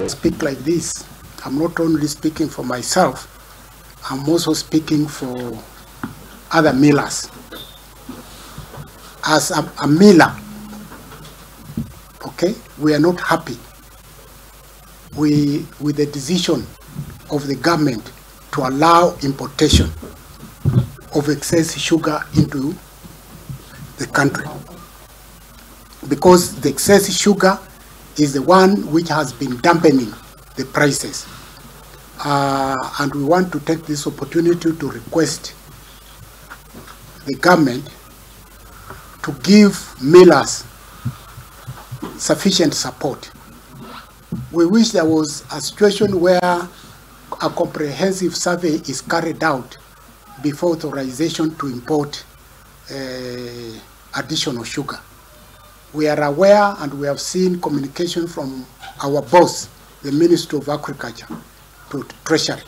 Speak like this. I'm not only speaking for myself, I'm also speaking for other millers. As a miller, okay, we are not happy with the decision of the government to allow importation of excess sugar into the country, because the excess sugar is the one which has been dampening the prices. And we want to take this opportunity to request the government to give millers sufficient support. We wish there was a situation where a comprehensive survey is carried out before authorization to import additional sugar. We are aware and we have seen communication from our boss, the Minister of Agriculture, to Treasury,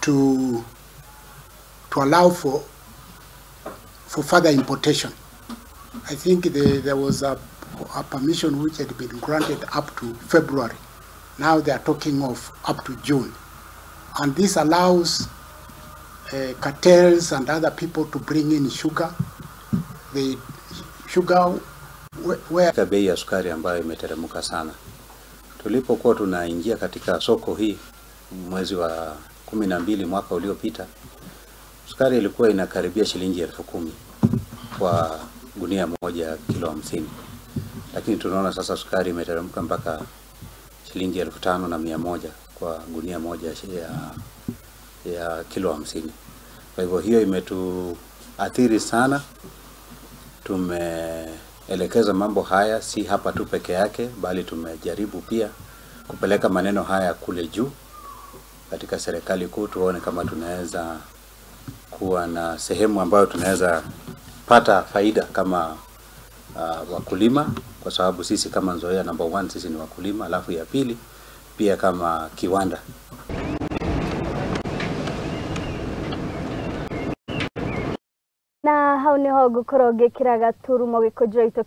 to allow for further importation. I think there was a permission which had been granted up to February. Now they are talking of up to June. And this allows cartels and other people to bring in sugar. The sugar where... Bei ya sukari ambayo imeteremka sana. Tulipokuwa tunaingia katika soko hii mwezi wa 12 mwaka uliopita, sukari ilikuwa inakaribia shilingi 10,000 kwa gunia moja kilo 50. Lakini tunaona sasa sukari imeteremka mpaka shilingi 5,100 kwa gunia moja ya kilo 50. Kwa hivyo hiyo imetuathiri sana. Tumeelekeza mambo haya si hapa tu peke yake, bali tumejaribu pia kupeleka maneno haya kule juu katika serikali kuu, tuone kama tunaweza kuwa na sehemu ambayo tunaweza pata faida kama wakulima, kwa sababu sisi kama Nzoia number 1 sisi ni wakulima, alafu ya pili pia kama kiwanda. Na hau niho ngukorwo ngikira gaturumo gĩkũnjĩro gitũ.